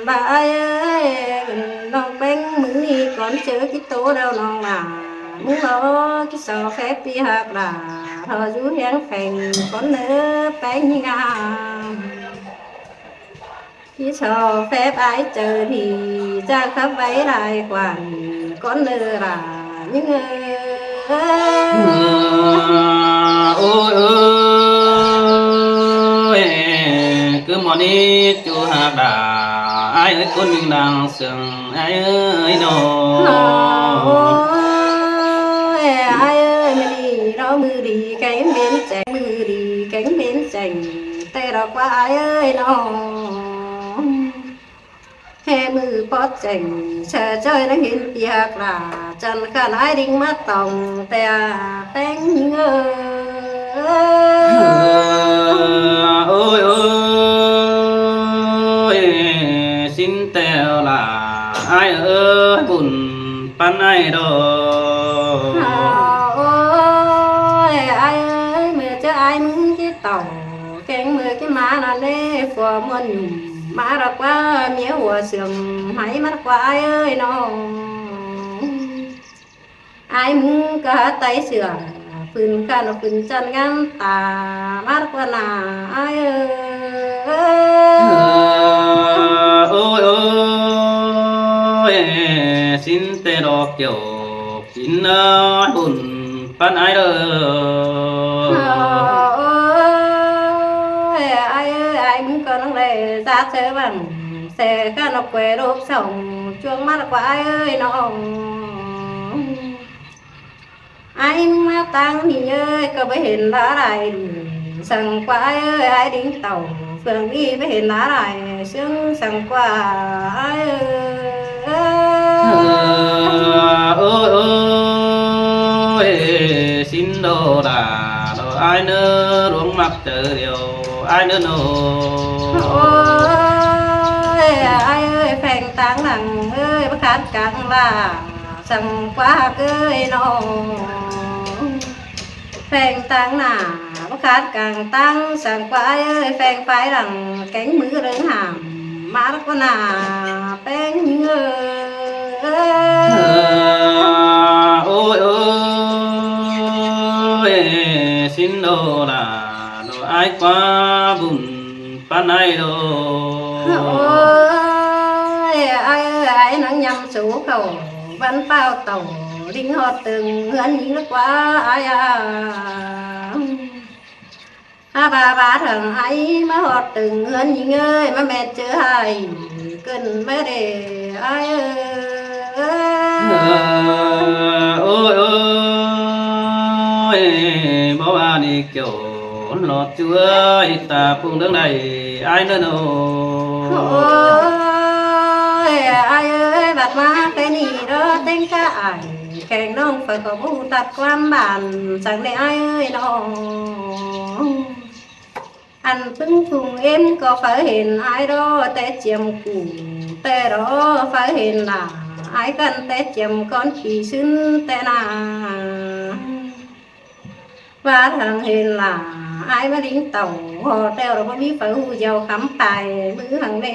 ອ້າຍເອີຍ ນ້ອງແປ້ງ ມື້ນີ້ກ່ອນເຈີກິໂຕແລ້ວນ້ອງຫຼ້າ ມຶງລໍກິຊໍແຟບປີຮັກຫຼ້າ ລໍຢູ່ຮຽງແຂງກ່ອນເດີແປ້ງຍິງງາມ ກິຊໍແຟບອ້າຍເຈີດີ ຈາກຂັບໄວຫຼາຍກວ່າກ່ອນເດີຫຼ້າຍິງເອີຍ. ໂອ້ຍເອີຍ ຄືໝໍນີ້ຈູຮັກດາ ອ້າຍເອີຍ ຄົນໜຶ່ງນາງເຊິ່ງ ອ້າຍເອີຍເນາະ. ໂອ້ຍ ອ້າຍເອີຍ ມື້ນີ້ເນາະ ມື້ດີແກງເປັນແຈງ ມື້ດີແກງເປັນແຈງ ແຕ່ດອກວ່າອ້າຍເອີຍເນາະ. ແຫ່ມື້ປອດແຈງ ແຊຈ້ອຍນາງເຫັນປີຮັກຫຼ້າ ຈັນຂັນອ້າຍດິງມາຕ້ອງ ແຕ່ແປ້ງຍິງເອີຍ. ໂອ້ຍ ໂອ້ຍ ຊິນແຕ່ວຫຼ້າ ອ້າຍເອີຍ ບຸນປານໃດດອກ. ໂອ້ຍ ອ້າຍເອີຍ ເມື່ອເຈີອ້າຍມຶງກິເຕົາ ແກງເມືອກິມານະເນ ຜົວມ່ວນຫຍຸ້ມ ມາດອກວ່າເມຍຫົວເຊື່ອມ ໃຫ້ມາດອກວ່າອ້າຍເອີຍນ້ອງ. ອ້າຍມຶງກະໄຕເຊື່ອ ຟືນຂັ້ນຟືນຈັນງາມຕາ ມາດອກວ່າໜ້າອ້າຍເອີຍ. ໂອ້ຍ ໂອ້ຍ ຊິນແຕ່ດອກຈອກ ກິນເອີຍ ບຸນປານອ້າຍເດີ. ໂອ້ຍ ອ້າຍເອີຍ ອ້າຍມຶງກໍຕ້ອງໄດ້ສາດເຊີບັງ ແຊກະນົກແກວໂລກສອງ ຈວງມາດອກວ່າອ້າຍເອີຍນ້ອງ. ອ້າຍມາຕັ້ງນີ້ເອີຍ ກໍບໍ່ເຫັນລາຫຼາຍ ສັງກວ່າອ້າຍເອີຍ ອ້າຍດິງເຕົາ ເຟືອງນີ້ບໍ່ເຫັນລາຫຼາຍ ເຊິ່ງສັງກວ່າອ້າຍເອີຍ. ໂອ້ຍ ໂອ້ຍ ຊິນໂດດາ ໂດອ້າຍເນີ ຫຼວງມັກເຈີດຽວ ອ້າຍເນີໂນ. ໂອ້ຍ ອ້າຍເອີຍ ແຟງຕາງຫຼັງເອີຍ ບໍ່ຂາດກາງລາ ສັງກວ່າເກີຍນ້ອງ ແຟງຕາງໜ້າ ບໍ່ຂາດກາງຕັງ ສັງກວ່າເອີຍ ແຟງປາຍຫຼັງ ແກງມືເລີງຫາມ ມາລັກນະແປ້ງຍິງເອີຍ. ໂອ້ຍ ໂອ້ຍ ຊິນໂດລາ ໂດອ້າຍກວ່າບຸນ ປານໃດໂດ. ໂອ້ຍ ອ້າຍເອີຍ ອ້າຍນັ່ງຍຳສູເຂົ້າບ້ານປ່າວເຕົາ ລິງຮອດເຖິງເຮືອນຍິງລະກວ່າອ້າຍອາ. ຫາບາບາທາງອ້າຍມາຮອດເຖິງເຮືອນຍິງເອີຍ ມາແມ່ນເຈີອ້າຍເກີນມາເດອ້າຍເອີຍ. ໂອ້ຍ ໂອ້ຍ ບໍ່ວ່ານີ້ ໂຈນຫຼອດຈວຍຕາປຸງເລື່ອງໃດອ້າຍເນີໂນ. ໂອ້ຍ ອ້າຍເອີຍ ບັດມາໄປນີ້ເດີແຕ່ງກະອ້າຍ ແຂງນ້ອງໄປກໍບໍ່ຮູ້ຕັດຄວາມບານ ສັງແດ່ອ້າຍເອີຍນ້ອງ. ອັນປຶ້ງຟຸງເອັມກໍໄປເຫັນອ້າຍເດີ ແຕ່ຈຽມກູແຕ່ເດີ ໄປເຫັນຫຼ້າ ອ້າຍກັນແຕ່ຈຽມກ່ອນປີຊຶນແຕ່ນາ. ວ່າທາງເຫັນຫຼ້າ ອ້າຍມາລິງເຕົາ ຫໍແຕ້ວລະບໍ່ມີໄປຮູ້ເຍົາຄຳປາຍ ມືຫັງເດ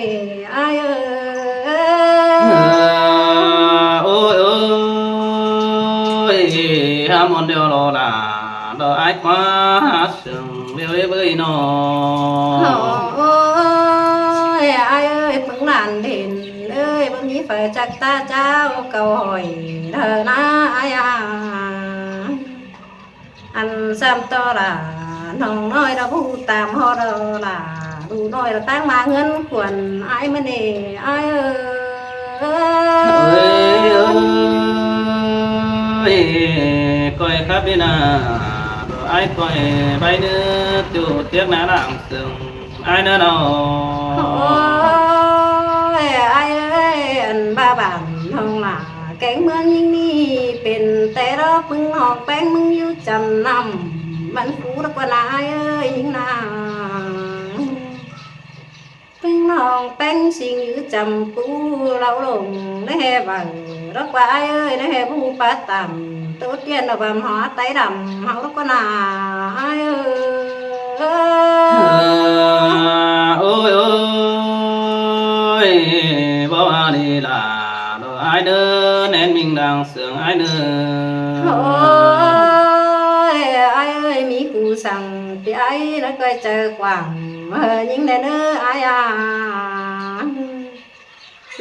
ອ້າຍເອີຍ. ໂອ້ຍ ໂອ້ຍ ຫາມອນດຽວລໍຫຼ້າ ດອກອ້າຍກວ່າຫາເຊິ່ງເວວເວີຍນ້ອງ. ໂອ້ຍ ອ້າຍເອີຍ ເພິ່ງຫຼານເຫັນເອີຍ ບໍ່ມີໄຟຈັກຕາເຈົ້າເກົາຫອຍເດີນາອ້າຍອາ. ອັນຊ້ຳຕໍ່ລາ ນ້ອງນ້ອຍລະຜູ້ຕາມຮອດລາ ລູກນ້ອຍລະຕັ້ງມາເຮືອນຂວັນອ້າຍມະເນອ້າຍເອີຍ. ເອີຍ ເອີຍ ກ້ອຍຄັບນີ້ນາ ດອກອ້າຍກ້ອຍໃບເນື້ອຈູດທຽກນານາງເຊິ່ງ ອ້າຍນະນ້ອງ. ໂອ້ຍ ອ້າຍເອີຍ ອັນບ້າບານນ້ອງຫຼ້າ ແກງເມືອງຍິງນີ້ ເປັນແຕ່ດອກປຶ້ງນ້ອງແປ້ງ ມຶງຢູ່ຈຳນຳ ມັນຟູດອກວ່ານາອ້າຍເອີຍຍິງນາ. ປຶ້ງນ້ອງແປ້ງ ສິງຢູ່ຈຳປູ ລາວຫຼົງໃນແຮ່ເວົ້າ ດອກວ່າອ້າຍເອີຍ ໃນແຮ່ຜູ້ປາຕາມ ໂຕຕຽນດອກບຳຫາໄຕດຳ ເຮົາດອກວ່ານາອ້າຍເອີຍ. ໂອ້ຍ ໂອ້ ບໍ່ວ່ານີ້ລະ ດອກອ້າຍເດີ ແນນມິງດັງເຊື່ອງອ້າຍເດີ. ໂອ້ຍ ອ້າຍເອີຍ ມີຜູ້ສັ່ງ ພີ່ອ້າຍນະ ກ້ອຍໃຈກວ້າງ ເອີ ຍິງແດ່ເດີອ້າຍອາ.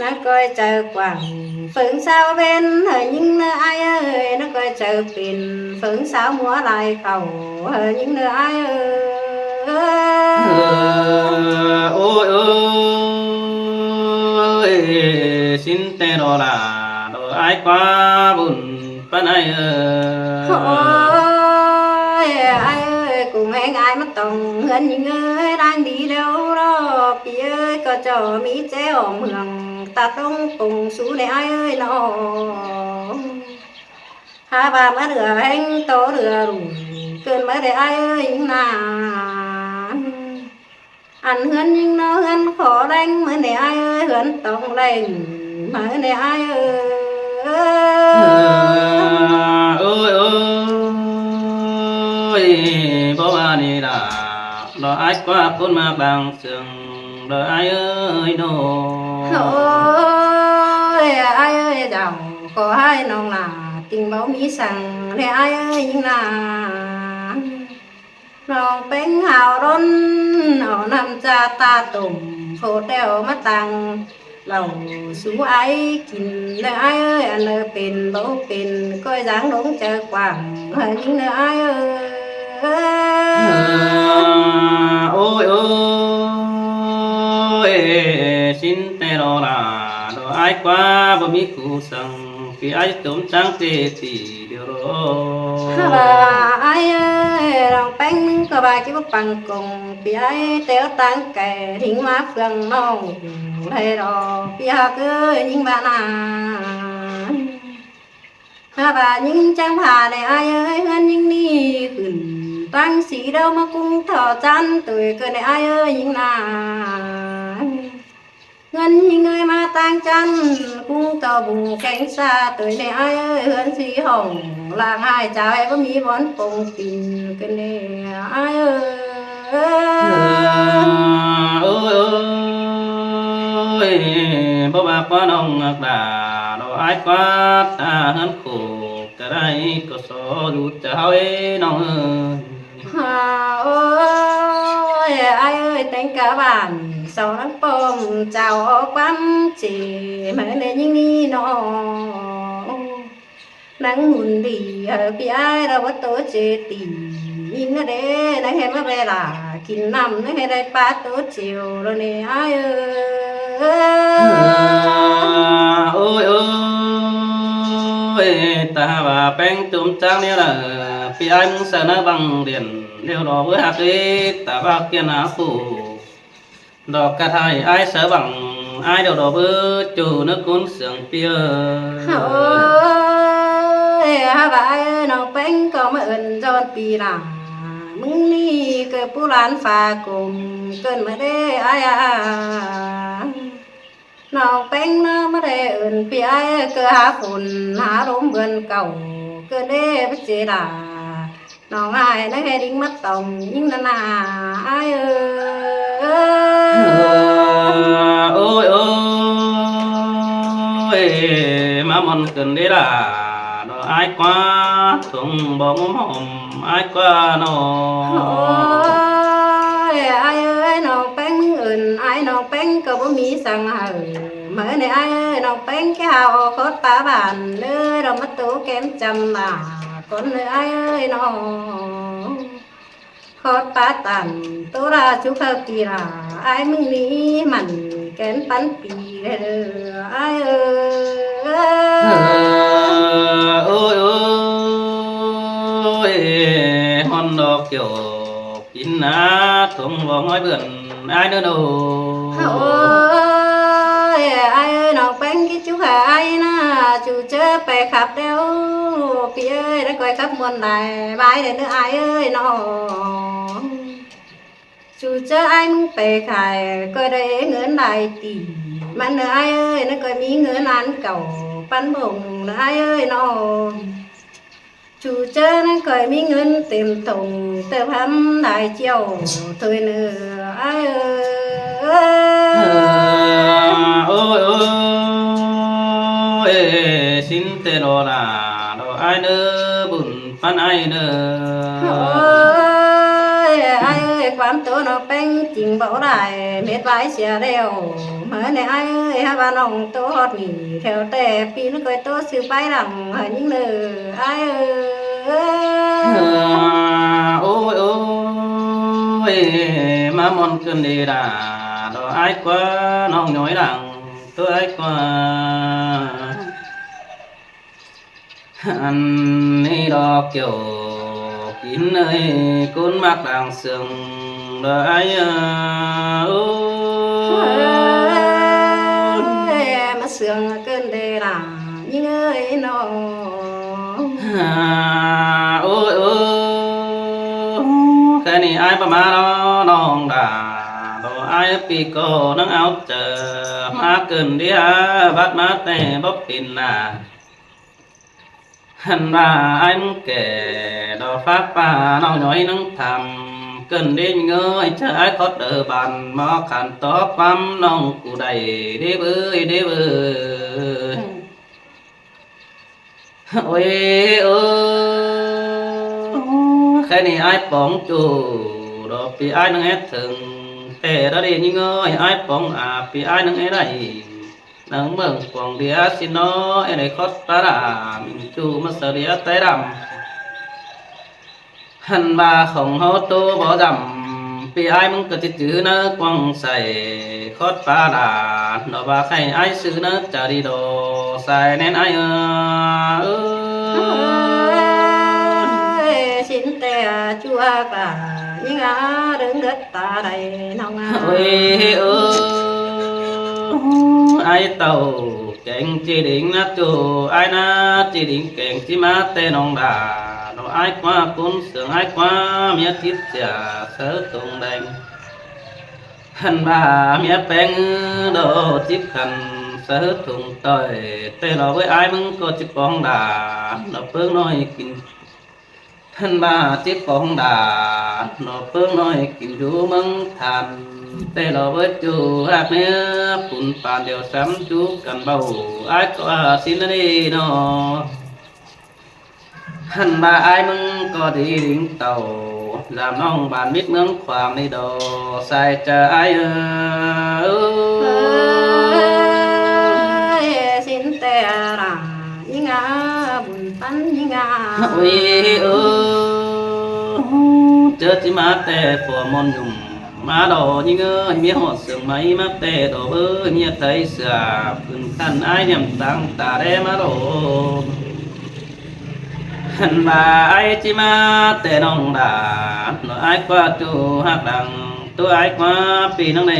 ນະກ້ອຍໃຈກວ້າງ ເຝີງຊາວເວັນ ເອີ ຍິງເດີອ້າຍເອີຍ ນະກ້ອຍໃຈເປັນ ເຝີງຊາວມົວລາຍເກົ່າ ເອີ ຍິງເດີອ້າຍເອີຍ. ໂອ້ຍ ໂອ້ຍ ຊິນແຕ່ດອກຫຼ້າ ດອກອ້າຍກວ່າບຸນ ປານໃດເອີຍ. ໂອ້ຍ ອ້າຍເອີຍ ກຸງແຮງອ້າຍມາຕ້ອງເຮືອນຍິງເອີຍ ນາງດີແລ້ວເນາະ ພີ່ເອີຍ ກໍເຈົ້າມີແຈອ້ອມເມືອງ ຕັດລົງປົງສູແດ່ອ້າຍເອີຍເນາະ. ຫາວ່າມາເຫຼືອແຮງຕໍ່ເຫຼືອລຸ້ນ ເກີນມາແດ່ອ້າຍເອີຍນາ. ອັນເຮືອນຍິງເນາະ ເຮືອນຂໍແລງ ມື້ນີ້ອ້າຍເອີຍ ເຮືອນຕ້ອງແລງ ມື້ນີ້ອ້າຍເອີຍ. ໂອ້ຍ ໂອ້ຍ ບໍ່ວ່ານີ້ລະ ດອກອ້າຍກວ່າຄົນມາບາງເຊິ່ງ ດອກອ້າຍເອີຍເນາະ. ໂອ້ຍ ອ້າຍເອີຍເຈົ້າ ຂໍໃຫ້ນ້ອງຫຼ້າ ຕິງເວົ້າມີສັງ ແດ່ອ້າຍເອີຍຍິງນາ. ນ້ອງເປັງຫາວລົນ ເອົານ້ຳຈາຕາຕົ້ມ ໂພແຕ້ວມາຕັ້ງ ເຫຼົ້າສູ່ອ້າຍກິນເດີອ້າຍເອີຍ. ອັນເລີເປັນບໍ່ເປັນ ກ້ອຍຈາງລົງໃຈກວ້າງ ຍິງເດີອ້າຍເອີຍ. ໂອ້ຍ ໂອ້ຍ ຊິນແຕ່ດອກຫຼ້າ ດອກອ້າຍກວ່າບໍ່ມີຄູ່ສັງ ພີ່ອ້າຍຕົມຈັ່ງເຕຕີ ດຽວໂລ. ຫາວ່າອ້າຍເອີຍ ນ້ອງແປ້ງໜຶ່ງກໍວ່າກິບໍ່ປັງກົງ ພີ່ອ້າຍແຕ່ວຕ່າງໄກ ຖິ້ມມາເຟືອງນ້ອງໄດ້ດອກ ພີ່ຮັກເອີຍຍິງບ້ານນາ. ຫາວ່າຍິງຈັ່ງພາແດ່ອ້າຍເອີຍ ເຮືອນຍິງນີ້ຂຶ້ນຕັ້ງສີດຽວມາກຸງທໍ່ຈັນ ໂຕຍເກີດໃນອ້າຍເອີຍຍິງນາ. ເງິນຍິງເອີຍມາຕ່າງຈັນ ກຸງຕໍ່ບຸງແກງຊາ ໂຕຍໃນອ້າຍເອີຍ ເຮືອນສີຫ້ອງ ລາງຫາຍຈາຍ ບໍ່ມີບ່ອນປົງປິ່ນກັນແນ່ອ້າຍເອີຍ. ໂອ້ຍ ໂອ້ຍ ບໍ່ວ່າກວ່ານ້ອງຮັກດາ ດອກອ້າຍກວ່າຕາເຮືອນໂຄກ ກະໄດ້ກໍສໍຢູ່ເຈົ້າເອີຍນ້ອງເອີຍ. ຫາ ໂອ້ຍ ອ້າຍເອີຍ ແຕ່ງກະບ້ານ ສອງນາງປ້ອມ ເຈົ້າອອກຄວາມເຈ ມາແນຍິງນີ້ນ້ອງ ນາງຫຸ່ນດີ ເອີ ພີ່ອ້າຍລະວ່າໂຕເຈຕີ ຍິງນະເດ ນາງໃຫ້ມາແວລາ ກິນນ້ຳ ນາງໃຫ້ໄດ້ປາໂຕຈິວ ລະເນອ້າຍເອີຍ. ໂອ້ຍ ໂອ້ຍ ຕາວ່າແປ້ງຈຸ່ມຈາງນີ້ລະ ພີ່ອ້າຍມຶງສະນະບັງດຽນ ດຽວລໍເວີຍ ຮັກເອີຍ ຕາວ່າກຽນຫາຄູ່ ດອກກະໄທອ້າຍສະບັງ ອ້າຍດອກດອກເວີຍ ຈູນະກຸນເສືອງເປີຍ. ໂອ້ຍ ຫາວ່າອ້າຍນ້ອງແປ້ງກໍມາເອີ້ນຈອນປີໜ້າ ມື້ນີ້ເກີດຜູ້ຫຼານຟ້າກົມ ເກີດມາເດ້ອ້າຍອາ. ນ້ອງແປ້ງນະມາໄດ້ເອີ້ນພີ່ອ້າຍ ເກີດຫາຝົນຫາລົມເດືອນເກົ້າ ເກີດເດ້ປະເຈດາ ນ້ອງອ້າຍນະແຮ່ດິງມາຕ້ອງຍິງນະນາອ້າຍເອີຍ. ໂອ້ຍ ໂອ້ຍ ມາມ່ອນເກີນເດ້ລະ ນ້ອງອ້າຍກວ່າ ຕົງບໍ່ງຸມຫອມອ້າຍກວ່ານ້ອງ. ໂອ້ຍ ອ້າຍເອີຍ ນ້ອງແປ້ງເອີ້ນອ້າຍ ນ້ອງແປ້ງກໍບໍ່ມີສັງໃຫ້ ເມີໃນອ້າຍເອີຍ ນ້ອງແປ້ງແກ່ຫາອອກຂອດປາບ້ານເດີ ດອກມາໂຕແກ້ມຈຳໜ້າກ່ອນເດີອ້າຍເອີຍນ້ອງ. ຂອດປາຕັນໂຕລາຈຸເຂົ້າຕີລາ ອ້າຍມຶງນີ້ມັນແກ່ນປັນປີເດີອ້າຍເອີຍ. ໂອ້ຍ ໂອ້ຍ ຮ້ອນດອກຈອກ ກິນນາທົ່ງບໍ່ງອຍເບື່ອນອ້າຍເດີໂດ. ໂອ້ຍ ອ້າຍເອີຍ ນ້ອງແປ້ງກິດຈຸຂາຍນາ ຈູເຈີໄປຂັບແລ້ວ ພີ່ເອີຍ ໄດ້ກອຍຂັບມ່ວນຫຼາຍບາຍເດີອ້າຍເອີຍນ້ອງ. ຈູເຈີອ້າຍມຶງໄປຂາຍ ກອຍໄດ້ເງິນຫຼາຍຕີ ມັນເດີອ້າຍເອີຍ ນັ້ນກອຍມີເງິນອັນເກົ່າປັນບົງເດີອ້າຍເອີຍນ້ອງ. ຈູເຈີນັ້ນກອຍມີເງິນເຕັມຖົງ ເຕີບຫຳຫຼາຍຈຽວຖ້ວຍເດີອ້າຍເອີຍ. ລະ ດອກອ້າຍເດີ ບຸນປັນອ້າຍເດີ. ໂອ້ຍ ອ້າຍເອີຍ ຄວາມໂຕນ້ອງແປ້ງຈິງບໍ່ໄດ້ ເມັດວາຍເສຍແລ້ວ ເມີແນ່ອ້າຍເອີຍ ຫາວ່ານ້ອງໂຕຮອດນີ້ ແຖວແຕ່ປີນກ້ອຍໂຕຊື່ໄປຫຼັງໃຫ້ຍິງເດີ ອ້າຍເອີຍ. ໂອ້ຍ ໂອ້ຍ ມາມ່ອນຂຶ້ນດີດາ ດອກອ້າຍກວ່າ ນ້ອງຍ້ອຍຫຼັງໂຕອ້າຍກວ່າ. ອັນນີ້ດອກແກ້ວກິນເອີຍ ກຸນມັກດາງເຊື່ອງດອກອ້າຍເອີຍ. ໂອ້ຍ ມາເຊື່ອງເກີນເດລາ ຍິງເອີຍນ້ອງ. ໂອ້ຍ ໂອ້ຍ ແຄ່ນີ້ອ້າຍບໍ່ມາດອກນ້ອງດາ ດອກອ້າຍປີກໍນັ່ງເອົາເຈີ ມາເກີນເດລາ ບັດມາແຕ່ບໍ່ເປັນນາ. ຫັ້ນວ່າອ້າຍມຶງແກ່ ດອກຟ້າປ່ານ້ອງຍ້ອຍນັ່ງທຳ ເກີນເດເງີຍຈະອ້າຍຂອດເດີບານ ມາຂັນຕໍ່ຄວາມນ້ອງກູໄດ້ເດເວີຍ ເດເວີຍ. ໂອ້ຍ ໂອ້ ແຄ່ນີ້ອ້າຍປອງຈູ ດອກປີອ້າຍນັ່ງແອດເຖິງ ແຕ່ດອກເດເງີຍອ້າຍປອງອາ ປີອ້າຍນັ່ງແອດໄດ້ ນາງເມືອງກວາງເດອາຊິນອ ເອໄລຄອດປາລາ ມິງຈູມາສະເດຍໃຕ້ດຳ ຫັ້ນວ່າຂອງເຮົາໂຕບໍ່ດຳ ປີອ້າຍມຶງກໍຊິຈື່ນາກວາງໃສ ຄອດປາລາ ດອກວ່າໃຫ້ອ້າຍຊື່ນາຈາລີໂດ ສາຍແນນອ້າຍເອີຍ. ເອີຍ ຊິນແຕ່ຈົວກະຍິງອາເລິງເລືອດຕາໄດ້ນ້ອງອາ. ໂອ້ຍ ເອີ ອ້າຍເຕົ້າ ແກງຈີລິງນະຈູ ອ້າຍນະຈີລິງແກງຈີມາແຕ່ນ້ອງດາ ນ້ອງອ້າຍກວ່າກຸນເຊື່ອງ ອ້າຍກວ່າເມຍຈິດເສຍເສີຕົງແດງ ຫັ້ນວ່າເມຍແປງດອກຈິບຂັນເສີທຸງຕ່ອຍ ແຕ່ລອເວີຍອ້າຍມຶງກໍຈິບປອງດາ ດອກເປິງນ້ອຍກິນ ຫັ້ນວ່າຈິບປອງດາ ນ້ອງເປິງນ້ອຍກິນຢູ່ເມືອງທ່ານ ແຕ່ລອເວີຍຈູຮັກເນຍ ປຸນປານດຽວຊ້ຳຈູກັນເບົາ ອ້າຍກໍວ່າຊິນນະດີເນາະ. ຫັ້ນວ່າອ້າຍມຶງກໍດີລິງເຕົ້າ ລາມນ້ອງບ້ານມິດເມືອງຂວາງນີ້ດອກ ສາຍຈະອ້າຍເອີຍ. ເອີຍ ຊິນແຕ່ລາ ຍິງອາ ບຸນປັນຍິງອາ. ໂອ້ຍ ເອີ ເຈີຈິມາແຕ່ຜົວມົນຫຍຸ້ມ ມາດອກຍິງເອີຍ ເມຍຮອດເຊື່ອງໄໝ ມາແຕ່ດອກເອີຍ ເມຍໄທເສືອ ຂຶ້ນຂັ້ນອ້າຍນຽມຕັງຕາແລມາດອກ ຫັ້ນວ່າອ້າຍຈິມາແຕ່ນ້ອງດາ ນ້ອງອ້າຍກວ່າຈູຮັກດັງ ໂຕອ້າຍກວ່າປີນ້ອງໃນ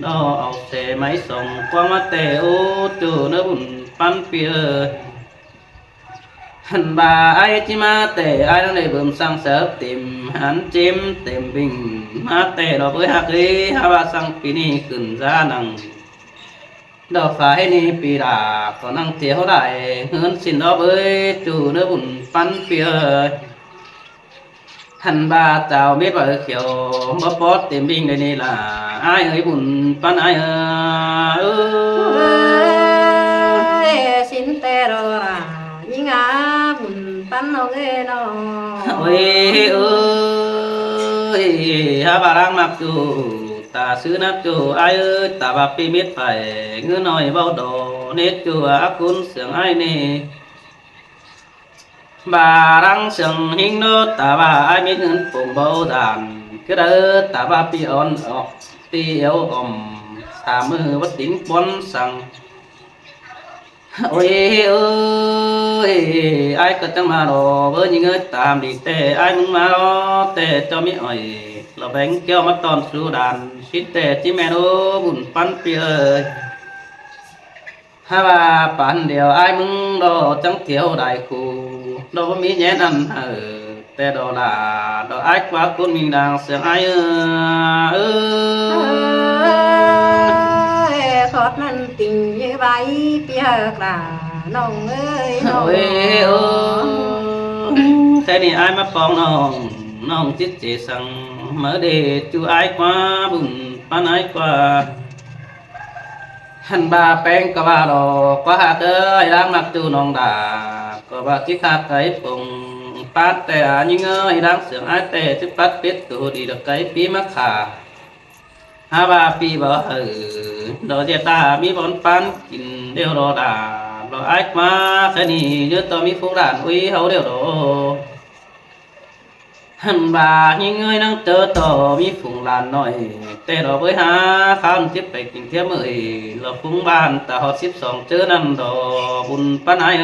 ດອກເອົາແສໄໝສ່ອງກວ້າງມາແຕ່ ໂອ ຈູເນີບຸນປັນປີເອີຍ. ຫັ້ນວ່າອ້າຍຈິມາແຕ່ອ້າຍນ້ອງໃນເບິ່ມສັງເສີບເຕັມ ຫັນຈິມເຕັມວິ່ງ ມາແຕ່ດອກເອີຍຮັກເອີຍ ຫາວ່າສັງປີນີ້ຂຶ້ນສານັງ ດອກຟ້າໃຫ້ນີ້ປີດາ ກໍນັ່ງທຽວໄດ້ ເຮືອນຊິນດອກເອີຍ ຈູເນີບຸນປັນປີເອີຍ. ຫັ້ນວ່າເຈົ້າເມັດວ່າເອີຂຽວ ບໍ່ປອດເຕັມວິ່ງໄດ້ນີ້ລະ ອ້າຍເອີຍບຸນປັນອ້າຍເອີຍ. ເອີຍ ຊິນແຕ່ດອກລາ ຍິງອາບຸນປັນນ້ອງເອີຍນ້ອງ. ໂອ້ຍ ເອີຍ ຫາບາລາງມັກຈູ ຕາຊື່ນະຈູ ອ້າຍເອີຍ ຕາວ່າປີມິດໄປ ເງືອນ້ອຍເວົ້າດອ ເນດຈູອາກຸນເສືອງອ້າຍເນ ບາລັງເຊິ່ງຫິງໂນ ຕາວ່າອ້າຍມີເງິນປົງເບົາດານ ກະເດີ ຕາວ່າປີອ່ອນອອກ ປີເອວອ່ອມ ສາມມື້ວັດຕິງປ່ອນສັງ. ໂອ້ຍ ເອີຍ ອ້າຍກໍຈັ່ງມາລໍ ເວີຍິງເອີຍ ຕາມດີແຕ່ ອ້າຍມຶງມາລໍ ແຕ່ເຈົ້າມີອ້ອຍ ລະແບ່ງແກ້ວມາຕ້ອນສູ່ດານ ຊິແຕ່ຈິແມ່ນໂອ ບຸນປັນປີເອີຍ. ຫາວ່າປານດຽວອ້າຍມຶງດອກ ຈັ່ງທຽວໄດ້ຄູ່ ດອກບໍ່ມີແຍນອັນເຮີ ແຕ່ດອກຫຼ້າ ດອກອ້າຍກວ່າກຸນມິງດາງເສືອງອ້າຍເອີຍ. ເອີຍ ຂອດນັ້ນຕິງເຍໄວ້ ເປີຍກລາ ນ້ອງເອີຍ ນ້ອງ. ໂອ້ຍ ໂອ້ ແຕ່ນີ້ອ້າຍມາປອງນ້ອງ ນ້ອງຈິດເຈສັງ ມາເດຈູອ້າຍກວ່າ ບຸນປານອ້າຍກວ່າ. ຫັ້ນວ່າແປ້ງກໍວ່າດອກ ວ່າຫາກເອີຍ ລາງມັກຢູ່ນ້ອງດາ ກໍວ່າຊິຂາດໃຈປົງ ປານແຕ່ອາຍິງເອີຍ ລາງເຊື່ອງອາຍແຕ່ ຊິປັດເປັດໂຕດີດອກໄກ່ປີມາຂ້າ ຫາວ່າປີບໍ່ເຮີ ດອກເຈດຕາມີບ່ອນປານກິນ ດຽວດອກດາ ດອກອາຍກວ່າ ແຄ່ນີ້ເດີ ຕໍ່ມີຜູ້ຫຼານອຸຍເຮົາດຽວດອກ ຫັ້ນວ່າຍິງເອີຍ ນາງເຈີຕໍ່ມີຝູງຫຼານນ້ອຍ ແຕ່ດອກເອີຍ ຫາຂ້າວຈິບໄປກິນເທຍເມີຍ ລະຝູງບ້ານຕາຮອດສິບສອງເຈີນັ້ນດອກ ບຸນປານອາຍ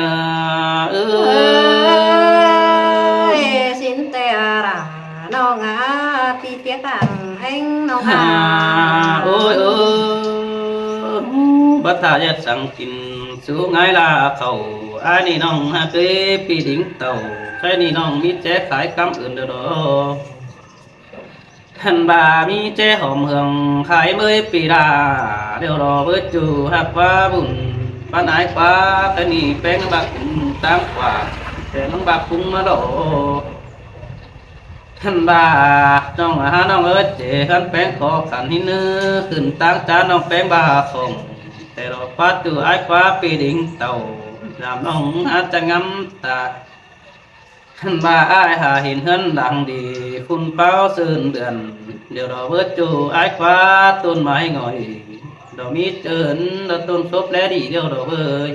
ເອີຍ ເອີຍ ຊິນແຕ່ລະນ້ອງອາ ປີເປຍກາງແຮງນ້ອງອາ ໂອ້ຍເອີຍ ບັດຖ້າຢາກສັ່ງກິນ ສູ່ງາຍລາເຂົ້າ ອາຍນີ້ນ້ອງຫາກເອີຍ ປີດິງເຕົ້າ ແຄ່ນີ້ນ້ອງມີແຈຂາຍກຳອື່ນເດີດອກ ຫັ້ນວ່າມີແຈຫອມເຮືອງ ຂາຍເມີຍປີລາ ດຽວດອກເບີຍຈູ ຫາກວ່າບຸນປານອາຍກວ່າ ແຄ່ນີ້ແປ້ງບັກຕາງກວ່າ ແຕ່ນ້ອງບັກປຸງມາດອກ ຫັ້ນວ່ານ້ອງອາ ນ້ອງເອີຍ ເຈເຮືອນແປ້ງຂໍຂັນຫີນ ຂຶ້ນຕາງຈານນ້ອງແປ້ງບ່າຂອງ ແຕ່ດອກປາດຢູ່ອາຍກວ່າປີດິງເຕົ້າ ຍາມນ້ອງອາຈະງຳຕາ ຫັ້ນວ່າອາຍຫາເຫັນເຮືອນຫຼັງດີ ຝຸ່ນເປົ່າຊື່ນເດືອນ ດຽວດອກເບີຍຈູ ອາຍກວ່າຕົ້ນໄມ້ຫງອຍ ດອກມີເຈີນ ດອກຕົ້ນສົບແລດີ ດຽວດອກເບີຍ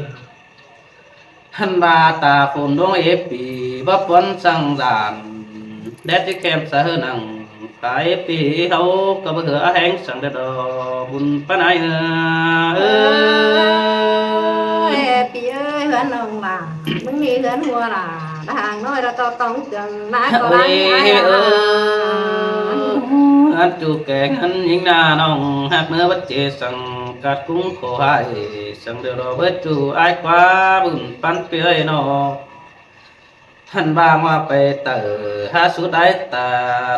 ຫັ້ນວ່າຕາຝົນດວງເອປີ ບໍ່ປ່ອນສັງສານ ແດດຊິແຄມສະເຫີໜັງ ຕາເອປີເຮົາກໍບໍ່ເຫືອແຮງສັງເດີດອກ ບຸນປານອາຍເອີຍ ເອີຍ ເອີຍ ປີເອີຍ ເຮືອນນ້ອງຫຼ້າ ມຶງມີເຮືອນຫົວຫຼ້າ ທາງນ້ອຍລະຕໍ່ຕ້ອງເຄື່ອງ ນາກໍຫຼາຍ ເອີຍ ເອີຍ ເຮືອນຈູແກງຫັ້ນຍິງນານ້ອງ ຫາກເມືອວັດເຈສັງ ກາດກຸງຂໍໃຫ້ ສັງເດີດອກເບີຍຈູ ອາຍກວ່າບຸນປັນເປີຍເນາະ ຫັ້ນວ່າມາໄປເຕີ ຫາສຸດໄດ້ຕາ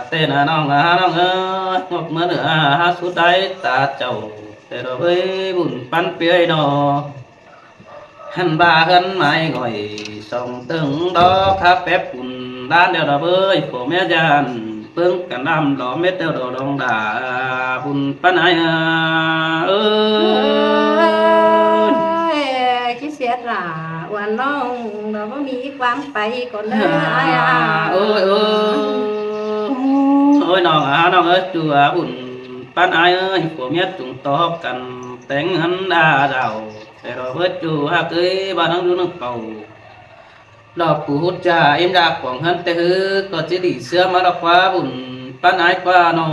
ແຕ່ນານ້ອງ ອາ ນ້ອງເອີຍ ງອກເມືອເໜືອ ຫາສຸດໄດ້ຕາເຈົ້າ ແຕ່ດອກເອີຍ ບຸນປັນເປີຍເນາະ ຫັ້ນວ່າເຮືອນໄມ້ຫງອຍ ສອງເຕີງດອກ ຄາແປບປຸນ ດ້ານດຽວດອກເອີຍ ຜົວເມຍຢ້ານ ເບິ່ງກັນດຳດອກເມັດດຽວດອກດອງດາ ບຸນປານອາຍເອີຍ ເອີຍ ຂີ້ສຽດຫຼ້າ ອວນນ້ອງ ດອກບໍ່ມີຄວາມໄປກ່ອນເດີ ອາຍອາ ໂອ້ຍ ໂອ້ຍ ໂອ້ຍ ນ້ອງອາ ນ້ອງເອີຍ ຈູອາບຸນປານອາຍເອີຍ ຜົວເມຍຈຸງຕໍ່ກັນ ແຕ່ງເຮືອນດາດາວ ແຕ່ດອກເບີຍຈູ ຫາກເອີຍ ວ່ານາງຢູ່ນຳເກົ່າ ດອກປູຮຸດຈາ ເອັມດາກຂອງເຮືອນແຕ່ຮື ກໍຈະດີເຊື່ອມາດອກວ່າບຸນປານອາຍກວ່າເນາະ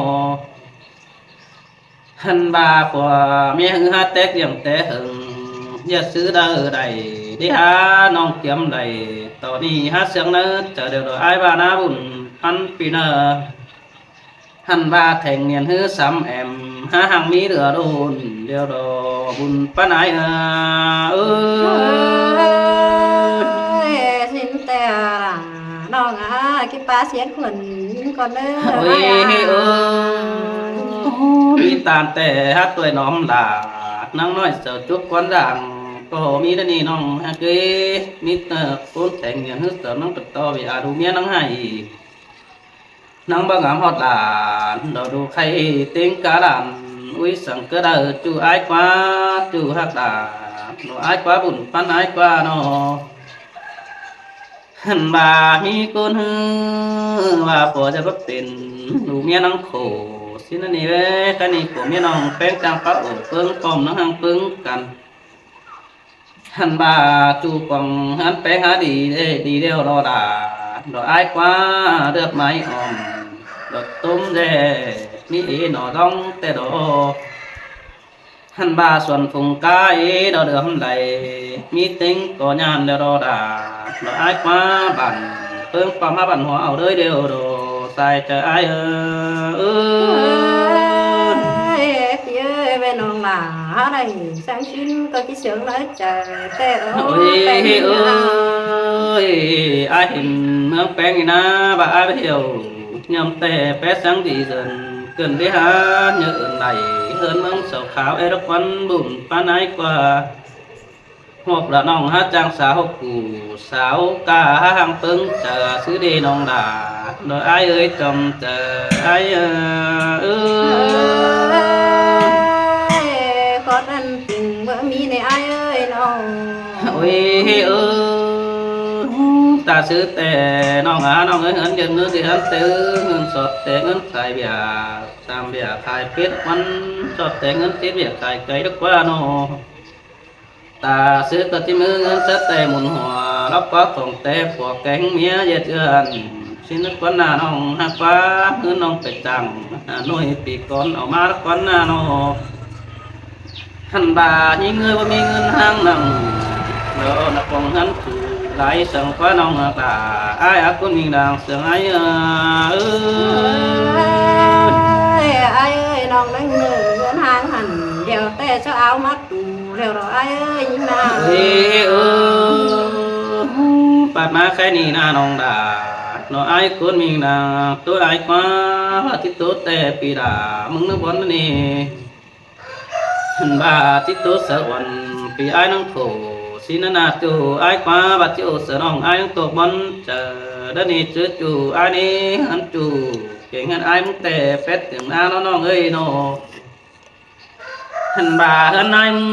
ຫັ້ນວ່າຜົວເມຍຮືຫາແຕກລ້ຽງແຕ່ເຫິງ ຢ່າຊື້ໄດ້ໄດ້ ໄດ້ຫານ້ອງກຽມໄດ້ ຕອນນີ້ຫາເຊື່ອງໃນໃຈດຽວດອກ ອາຍວ່ານາບຸນປັນປີນາ ຫັ້ນວ່າແທງນຽນຮືສຳແອມ ຫາຮັ່ງມີເຫຼືອໂດນ ດຽວດອກບຸນປານອາຍເອີຍ ເອີຍ ຊິນແຕ່ລະນ້ອງອາ ກິນປາສຽນຄົນກ່ອນເດີ ໂອ້ຍ ເອີຍ ມີຕານແຕ່ຫາຕົວນ້ອມຫຼ້າ ນາງນ້ອຍເຈົ້າຈຸກຄວັນດ່າງ ກໍມີແຕ່ນີ້ນ້ອງຫາກເອີຍ ມີແຕ່ຄົນແທງນຽນຮືເຈົ້ານາງເປັນຕໍ່ເວອາດູເມຍນາງໃຫ້ ນາງບໍ່ງາມຮອດຫຼ້າ ດອກດູໄຂ່ເຕັງກາລານ ອຸຍ ສັງກະດາ ຈູອາຍກວ່າ ຈູຮັກຫຼ້າ ດອກອາຍກວ່າບຸນປັນອາຍກວ່າເນາະ ຫັ້ນວ່າມີຄົນຮືວ່າຜົວຈະບໍ່ເປັນ ດູເມຍນາງໂຄ ຊິນະນີ້ເວ ກະນີ້ຜົວເມຍນ້ອງແປ້ງຈາງປະໂອເປິງປ້ອມນາງຮັ່ງເປິງກັນ ຫັ້ນວ່າຈູກອງຫັ້ນແປງຫາດີເດ ດີແລ້ວລໍດາ ດອກອາຍກວ່າເລືອດໄມ້ອ່ອມ ດອກຕົ້ມແດ່ ມີເອໜໍດອງແຕ່ດອກ ຫັ້ນວ່າສວນຝູງກາເອ ດອກເດືອມໄຫຼ ມີເຕັງກໍຍານແລ້ວລໍດາ ດອກອາຍກວ່າບັນ ເພິ່ງປາມາບັນຫົວເອົາເດີ ດຽວດອກ ສາຍໃຈອ້າຍເອີຍ ເອີຍ ພີ່ເອີຍ ແມ່ນ້ອງຫຼ້າ ເຮົາໄດ້ສັງຊິນກໍຄິດເຊິ່ງຫຼາຍໃຈ ແຕ່ ໂອ້ຍ ແຕ່ ເອີຍ ອ້າຍເຫັນເມືອງແປງນີ້ນາ ວ່າອ້າຍໄປທ່ຽວ ຍາມແຕ່ແປສັງດີເດີນ ເກີນໄປຫາເຍອະເອີ້ນໄດ້ ເຮືອນເມືອງເສົາຂາວ ເອລະຄວັນບຸນປານອາຍກວ່າ ຮອບລະນ້ອງຫາຈ້າງສາວກູ ສາວກາຫາຮັ່ງເປິງຈາ ຊື່ເດນ້ອງຫຼ້າ ດອກອາຍເອີຍ ຈອມຈາ ອາຍເອີຍ ເອີຍ ຂໍນັ້ນ ບໍ່ມີໃນອ້າຍເອີຍນ້ອງ. ໂອ້ຍເອີ ຕາຊື່ແຕ່ນ້ອງອາ ນ້ອງເອີຍ ເຮືອນເດືອນເງິນທີ່ເຮືອນເຕີ ເງິນສອດແຕ່ເງິນຂາຍເບຍ ຕາມເບຍຂາຍເປັດ ມັນສອດແຕ່ເງິນຕິດເບຍຂາຍໄກ່ດອກວ່ານ້ອງ. ຕາຊື່ກໍທີ່ມືເງິນສະແຕ່ໝູນຫົວ ລັບກວ່າຂອງແຕ່ຜົວແກງເມຍເຢັດເຮືອນ ຊິນະກວນໜ້ານ້ອງ ຫາກວ່າເຮືອນນ້ອງໄປຈ້າງ ໜ້າໜ້ອຍປີກ່ອນເອົາມາລະກວນໜ້ານ້ອງ. ຫັ້ນບາດຍິງເອີຍ ບໍ່ມີເງິນຫ້າງນັ່ງ ດອກນະປອງຫັ້ນຖືຫຼາຍ ສັງກວ່ານ້ອງຕາ ອ້າຍອາກຸນມິງດາງ ເສືອງອ້າຍເອີຍ. ເອີຍ ອ້າຍເອີຍ ນ້ອງແລງເນີ ເງິນຫ້າງຫັ້ນ ດຽວແຕ່ຈະເອົາມາຕູແລ້ວດອກ ອ້າຍເອີຍ ຍິງນາ. ເອີຍ ເອີ ປາດມາໄຄນີ້ນານ້ອງດາ ເນາະອ້າຍກຸນມິງດາ ໂຕອ້າຍຄວ້າ ວ່າຕິໂຕແຕ່ປີດາ ມຶງນະບ່ອນນີ້ ຫັ້ນບາດຕິໂຕສະອວນ ປີອ້າຍນັງໂທ ຊິນະນາຈູອ້າຍຄວ້າ ບາດຈິໂອສະນ້ອງອ້າຍນັງໂຕບອນ ເຈີດານີເຈີຈູອ້າຍນີ້ ຫັ້ນຈູເກັ່ງຫັ້ນອ້າຍມຶງແຕ່ແປດເຖິງນາເນາະນ້ອງເອີຍເນາະ. ຫັ້ນບາເຮືອນນາຍມຶງ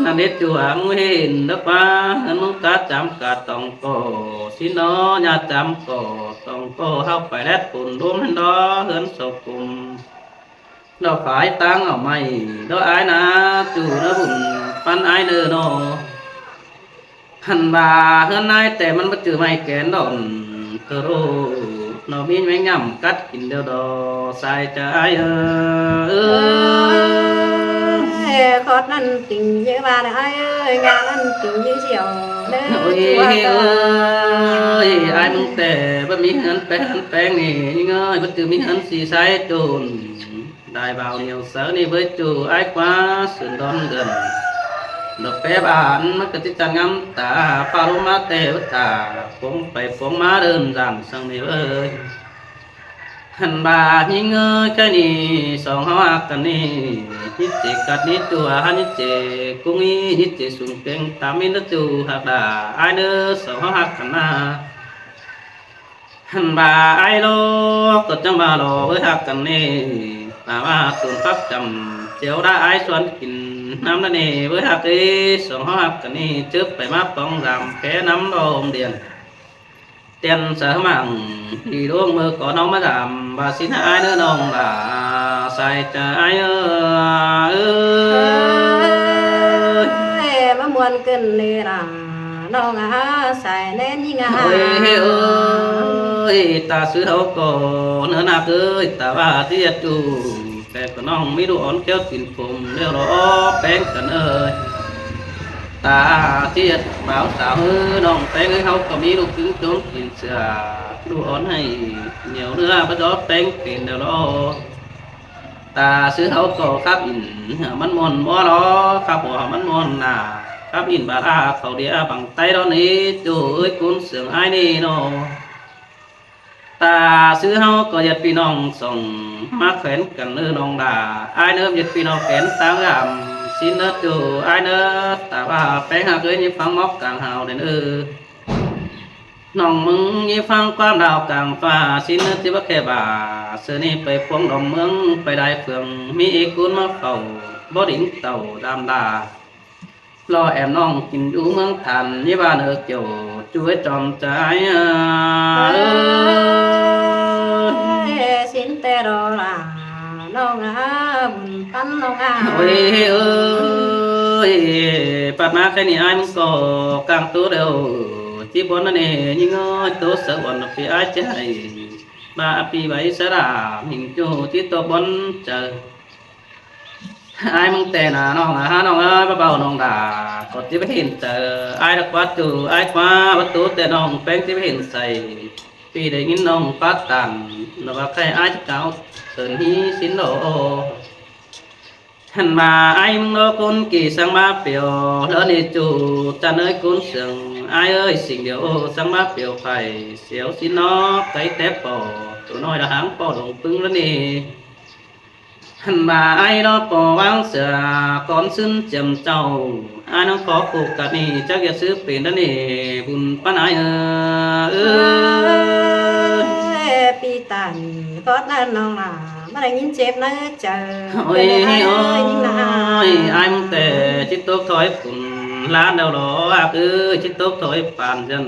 ຫັ້ນເດຈູຫາມຶງເຫັນດອກວ່າ ເຮືອນມຶງກະຈຳກະຕ້ອງກໍ ຊິນອນຍາຈຳກໍຕ້ອງກໍ ເຮົາໄປແລດຝົນລົມຫັ້ນດອກ ເຮືອນສອງກົມ ດອກຝາຍຕາງເອົາໄມ້ ດອກອ້າຍນາ ຈູນະບຸນປັນອ້າຍເນີເນາະ. ຫັ້ນວ່າເຮືອນນາຍແຕ່ມັນບໍ່ຈື່ໄມ້ແກນດອນ ໂຕໂລ ເນາະ ມີແມງຫຍ້ຳກັດກິນດຽວດອ ສາຍຈະອ້າຍເອີຍ. ເອີຍ ຂອດນັ້ນຕິງເຍວ່ານະອ້າຍເອີຍ ງານັ້ນຕິງເຍສຽວເດີ. ໂອ້ຍເອີຍ ອ້າຍມຶງແຕ່ບໍ່ມີເຮືອນແປງ ເຮືອນແປງນີ້ ຍິງເອີຍ ບໍ່ຈື່ມີເຮືອນສີສາຍໂຈນ ໄດ້ບ່າວໜຽວເສີນີ້ເວີຍຈູອ້າຍກວ່າ ສືນດອນເດີນ ດອກແປບານມັນກະຕິດຈັນງາມຕາ ຟ້າລົມມາແຕ່ວັດຕາ ປົງໄປປົງມາເດີນດ້ານສັງນີ້ເວີຍ. ຫັ້ນບາດຍິງເອີຍ ກະນີ້ສອງເຮົາຮັກກັນນີ້ ຍິດເຈກັດນີ້ຕົວ ຮັນຍິດເຈກຸງນີ້ ຍິດເຈສູງເປັງຕາມິນນະຈູຮັກດາ ອ້າຍເດີ ສອງເຮົາຮັກກັນນາ. ຫັ້ນວ່າອ້າຍໂລກໍຈັ່ງວ່າລໍເວີຍຮັກກັນເນ ຕາວ່າຕູນຟັກຈຳ ເຈວດາອ້າຍຊວນກິນນ້ຳນະເນ ເວີຍຮັກເອີຍ ສອງເຮົາຮັກກັນນີ້ ເຈີບໄປມາປອງດາມແພນ້ຳລອມດຽນ ແຕ່ນສະໝັງ ທີ່ດວງເມີກອນນ້ອງມາດາມ ວ່າຊິນະອ້າຍເນີນ້ອງຫຼາ ສາຍຈະອ້າຍເອີຍ. ເອີຍ ມາມ່ວນກັນເນລາ ນ້ອງອາສາຍແນນຍິງອາ. ໂອ້ຍເອີຍ ຕາຊື່ເຮົາກໍເນີນາເອີຍ ຕາວ່າທີ່ຈະຈູ ແຕ່ກໍນ້ອງມີລູກອ່ອນແກ້ວຕີນຜົມແລ້ວລະ ແປງກັນເອີຍ ຕາທີ່ຈະບ່າວສາວເອີຍ ນ້ອງແປງເອີຍ ເຮົາກໍມີລູກຕຶງໂຈມຕີນເສືອ ລູກອ່ອນໃຫ້ໜຽວເນື້ອ ບໍ່ຈອດແປງເປັນແລ້ວລະ. ຕາຊື່ເຮົາກໍຄັບອິນ ມັນມ່ວນບໍ່ລະ ຄັບບໍ່ມັນມ່ວນນາ ຄັບອິນບາດອາເຂົາເດອະບັງໄຕລອນີ້ ໂຈ້ເອີຍ ກຸນເສືອງອ້າຍນີ້ເນາະ. ຕາຊື່ເຮົາກໍຍາດພີ່ນ້ອງສອງ ມາແຂວນກັນເອີນ້ອງດາ ອ້າຍເນີ ຍາດພີ່ນ້ອງແຂວນຕ່າງລຳ ຊິນເນີໂຈ້ອ້າຍເນີ ຕາວ່າແປງຫາກເອີຍ ຍິງຟັງໝອກກາງຫາວເດີເອີ. ນ້ອງມຶງຍິງຟັງຄວາມດາວກາງຟ້າ ຊິນເນີທີ່ວ່າແຄ່ບາ ເສືອນີ້ໄປພວງດອມເມືອງ ໄປໄດ້ເຟືອງ ມີເອກຸນມາເຝົ້າ ບໍ່ດິງເຕົ້າດາມດາ ລໍແອມນ້ອງກິນຢູ່ເມືອງຖານ ຍິບວ່າເນີກ່ຽວ ຈຸ້ຍຈອມໃຈ ເອີຍ ຊິນແຕ່ລໍລາ ນ້ອງອາ ບຸນປັນນ້ອງອາ. ໂອ້ຍເອີຍ ປັດມາແຄ່ນີ້ອ້າຍມັນກໍກາງໂຕແລ້ວ ທີ່ບ່ອນນັ້ນເອ ຍິງເອີຍ ໂຕສະອວນປີອ້າຍຈະໃຫ້ ມາອະປີໄວສະລາ ຫິງໂຈທີ່ໂຕບ່ອນເຈີ ອ້າຍມັງແຕ່ໜ້ານ້ອງອາ ນ້ອງເອີຍ ເບົາໆນ້ອງດາ ກໍຕິໄປເຫັນເຈີ ອ້າຍດອກວ່າໂຈ ອ້າຍກວ່າປະຕູແຕ່ນ້ອງແປ້ງຕິໄປເຫັນໃສ ປີໄດ້ຍິນນ້ອງປາດຕານ ລະວ່າໃຄ່ອ້າຍຈະກ່າວເຊີນຮີຊິນໂລ. ຫັ້ນມາອ້າຍມຶງໂລຄົນກີສັງມາປ່ຽວ ລະນີ້ໂຈ ຈັນເອີຍກຸນເສີງ ອ້າຍເອີຍ ສິ່ງດຽວໂອ ສັງມາປ່ຽວໄປ ສຽວຊິນນອກໄກແຕ່ປໍ ໂຕນ້ອຍລະຫາງປໍຫຼົງປຶງລະນີ້. ຫັ້ນມາອ້າຍລໍປໍວາງເສືອ ກ່ອນຊຶນຈຽມເຈົ້າ ອ້າຍນາງຂໍໂຄກະນີ້ ຈັກຢາກຊື້ເປັນລະນີ້ ບຸນປານອ້າຍເອີຍ. ເອີຍ ປີຕານກອດນັ້ນນ້ອງຫຼາ ບໍ່ໄດ້ຍິນເຈັບໃນໃຈ. ໂອ້ຍ ເປັນຈັ່ງໃດເອີຍ ຍິງນາ. ໂອ້ຍ ອ້າຍ ມຶງແຕ່ຈິດຕົກຖອຍປຸ້ນ ຫຼານແລ້ວຫຼໍ ອາກເອີຍ ຈິດຕົກຖອຍປານຊັ້ນ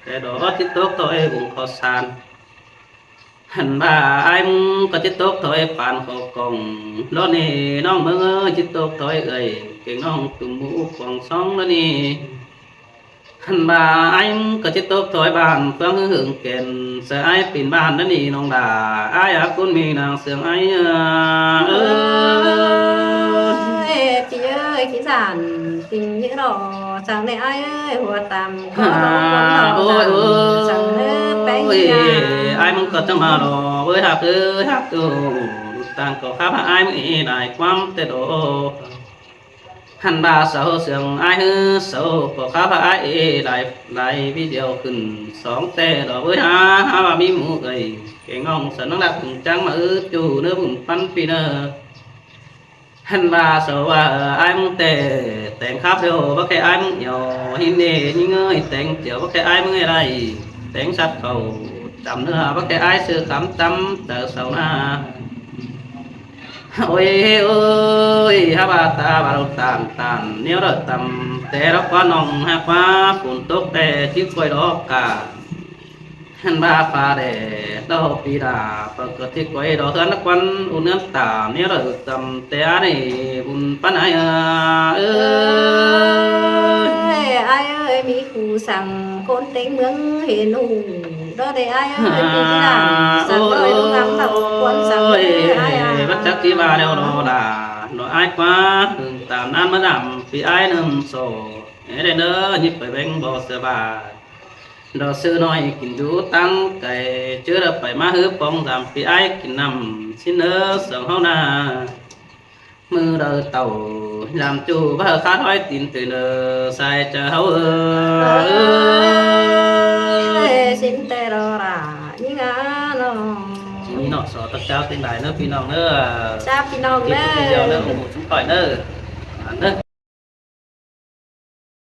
ແຕ່ດອກຈິດຕົກຖອຍວົງຂໍສານ. ຫັ້ນວ່າອ້າຍມຶງກໍຈິດຕົກຖອຍປານຂໍກອງ ລອນີ້ນ້ອງເມືອງເອີຍ ຈິດຕົກຖອຍເອື້ອຍ ເກັ່ງນ້ອງຕຸ່ມໝູກອງສອງລະນີ້. ຫັ້ນວ່າອ້າຍມຶງກໍຈິດຕົກຖອຍບ້ານ ເຟືອງຫຶງເຫັງແກ່ນ ເສືອອ້າຍປີນບ້ານລະນີ້ນ້ອງຫຼ້າ ອ້າຍອາກຸນມີນາງເຊື່ອງອ້າຍເອີຍ. ເອີຍ ພີ່ເອີຍ ຂີ້ສານ ຕິງຍືດລໍ ສັງແດ່ອ້າຍເອີຍ ຫົວຕຳກໍຮ້ອງ ໂອ້ຍ ໂອ້ຍ ສັງເອີຍ ແປ້ງຍາ ອ້າຍມຶງກໍຈະມາລໍ ເອີຍ ຮັກເອີຍ ຮັກໂຕ ຕ່າງກໍຄັບຫາອ້າຍມຶງອີຫຼາຍຄວາມແຕ່ໂດ. ຫັ້ນວ່າເຊົາເຊື່ອງອ້າຍເອີຍ ເຊົາກໍຄັບຫາອ້າຍອີຫຼາຍ ຫຼາຍວິດີໂອຂຶ້ນສອງແຕ່ດອກເອີຍ ຫາ ຫາວ່າມີໝູ່ເອີຍ ແກງນ້ອງສະໜັງລັກຈຶ່ງຈັງມາເອີຍ ຈູເນີບຸນປັນປີເນີ. ຫັ້ນວ່າເຊົາວ່າອ້າຍມຶງແຕ່ ແຕ່ງຄາບດຽວ ບໍ່ແຄ່ອ້າຍມຶງອຽວ ຫິນເດຍິງເອີຍ ແຕ່ງຈຽວ ບໍ່ແຄ່ອ້າຍມຶງເອີຍໄດ້ ແຕ່ງສັດເຂົ້າຈຳເນື້ອ ບໍ່ແຄ່ອ້າຍຊື້ຄຳຈຳເຈົ້າເຊົານາ. ໂອ້ຍ ໂອ້ຍ ຫາວ່າຕາວ່າເຮົາຕານ ຕານແນວເຮົາຕຳ ແຕ່ເຮົາກວ່ານ້ອງຫາກວ່າຝົນຕົກແຕ່ຊິກວຍດອກກາ ຫັ້ນວ່າຟ້າແດດດອກປີດາ ປະກະຕິກວຍດອກເຮືອນນະຄອນອຸນເຮືອນຕາ ແນວເຮົາຕຳແຕ່ອັນນີ້ບຸນປານໃດເອີຍ ເອີຍ ອ້າຍເອີຍ ມີ ຜູ້ສັງຄົນເຕັງເມືອງເຫັນຫູ ດອກເດອ້າຍເອີຍ ຜູ້ທີ່ຫຼັງສັງດອຍລູກງາມເທົ່າຄວນສັງເອີຍ ອ້າຍອາຍ ບໍ່ຈັກຊິວ່າແນວໃດດອກຫຼ້າ ດອກອ້າຍກວ່າ ເຖິງຕາມນານມາດຳ ປີອ້າຍໜຶ່ງໂສ ເອີເດີ ຍິບໄປແບ່ງບໍ່ສະບາຍ ດອກຊື່ນ້ອຍກິນຢູ່ຕັ້ງໄກ ຈື່ລະໄປມາຮືປ່ອງດຳ ປີອ້າຍກິນນ້ຳຊິນເດີ ສອງເຮົານາ. ມື້ເດີເຕົາຍາມຈູ່ ບໍ່ຂາດຫ້ອຍຕີນຕື່ນເດີ ສາຍຈະເຮົາເອີຍ ເອີຍ ຊິນແຕ່ດອລາຍິງອານ້ອງ ມີເນາະ ສອດຕະເຈົ້າຕິງຫຼາຍເດີພີ່ນ້ອງເດີ ຈ້າພີ່ນ້ອງເດີ ກິນຜູ້ດຽວເດີ ໝູ່ຊຸມຂ້ອຍເດີ ອັນເດີ.